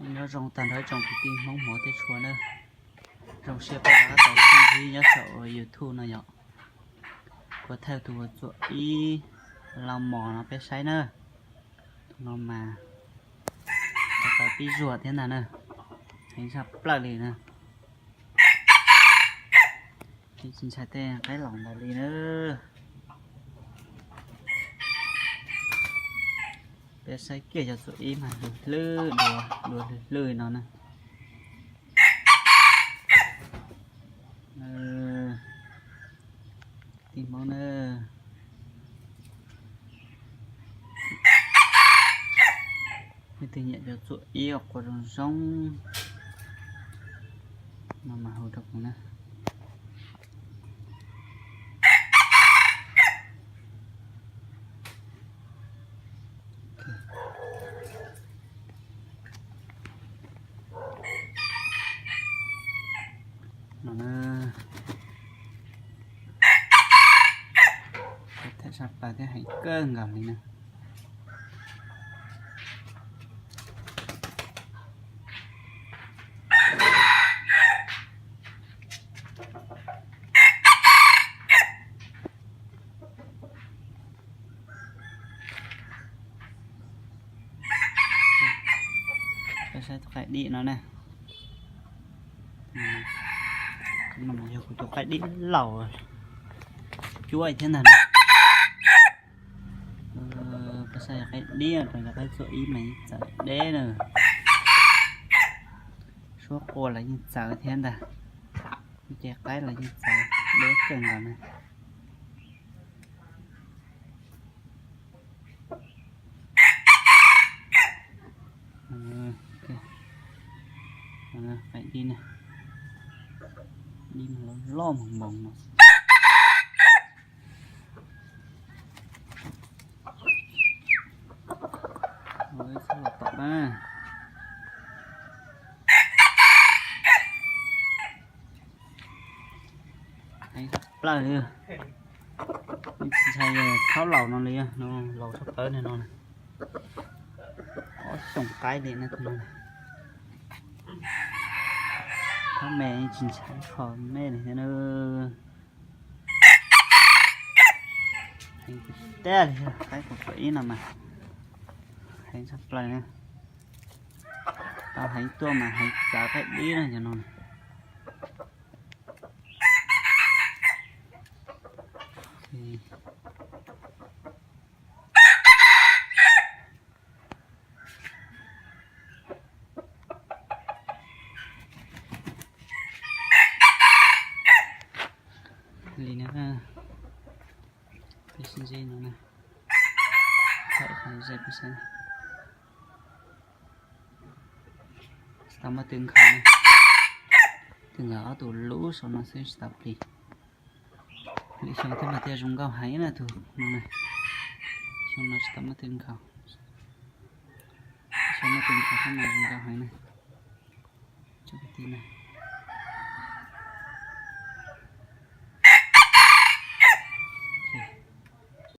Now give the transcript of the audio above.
Nyob zoo tag nrho ib tsoom kwv tij Hmoob hmov thiab tshua na. Zoo siab peb rov qab tau sib ntsib nyob saum YouTube no yom. Kuv thaij tus uas txuam ib los mos no peb saib na. Tus no mas tau pib zuag thiab ntag na. Heev tshaj plaws li na. Tsis ntshai tej qaib laus ntawd li na. Peb saib kiag cov txuam ib mas hlwb hlwb dua, dua hlwb hlwb no na. Tij Hmoob na, leej twg nyiam cov txuam ib os quas zoo zoo no mas hu rau kuv na. No na, thaij sab plaws thiab heev kawg nkaus li na. Peb saib tus qaib dib no na. No yog kuv tus qaib dib laus cuab thiab ntag. Peb saib yog qaib dib rau cov qaib txuam ib mas yeej txawv deb na. Suab qua los yeej txawv thiab ntag. Ces qaib los yeej txawv deb kawg nkaus na. Qaib dib, dib loj loj moos moos no. Txhob los tom na. Heev tshaj plaws li. Tsis ntshai thaub laus no li, no laus tshaj plaws no. Ob xyoos qaib li no tus no. Thaub me tsis ntshai kho me li thiab na. Heev tiag tiag li, qaib kaum txuam ib no mas heev tshaj plaws na. Tau heev tuaj mas heev txawv qaib dib na cov no. Li na, peb sib ntsib no na, thaij qhov ze peb saib. Tsis tau muaj twg nkhaus na, twb nkag ob tug lub saum no xwb tsis tau plig. Lwm xyoo thiab mas thiaj zoo nkauj heev na tus no na. Xyoo no tsis tau muaj twg nkhaus. Xyoo muaj twg nkhaus thiab mas zoo nkauj heev na. Tsoom kwv tij na,